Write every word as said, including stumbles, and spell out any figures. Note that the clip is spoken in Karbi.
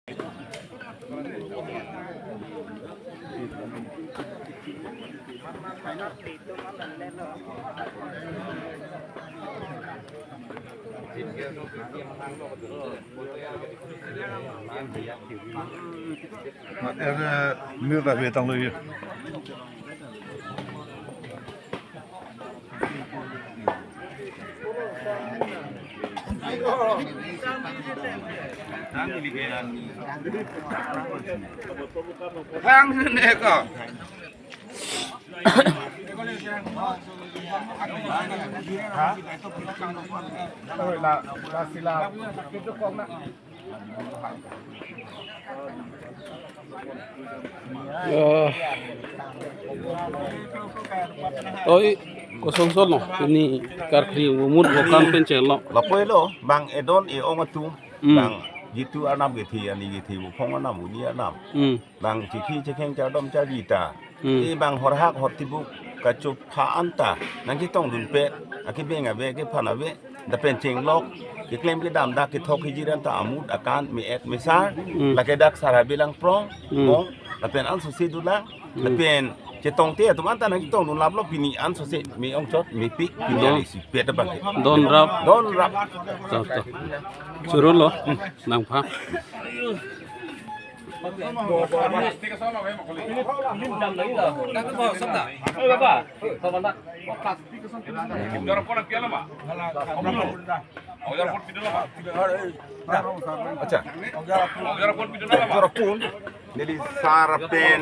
Mat er, eh, mir ta be tang lo ye. Hang ne ko. Ya. Oi, kosong solo, pini karkli umut bokan pen chelo. Lapu-elo, bang edon e-ong atum, hmm, bang jitu arnam kethe, ani kethe, buphong arnam, uni arnam. Hmm. Bang chikhi chikheng chardom chardi ta. Hmm. E bang horhak hortibuk kachopha anta nangchetongdunpet, akebeng ave, kephan ave, lapen chenglok, keklem kedam dak kethok hijir anta amut akan me-et mesar, hmm, lake dak sar habe lang prong, hmm, mong, lapen ansose dolang, hmm, lapen chetongte atum anta nangchetongdun laplo, pini ansose me-ongchot, mepik, pini, don, alisi pet abang. Don rap. Don rap. To, to. Choro lo, hmm, nangpha. Acha. Jorapun, neli sar pen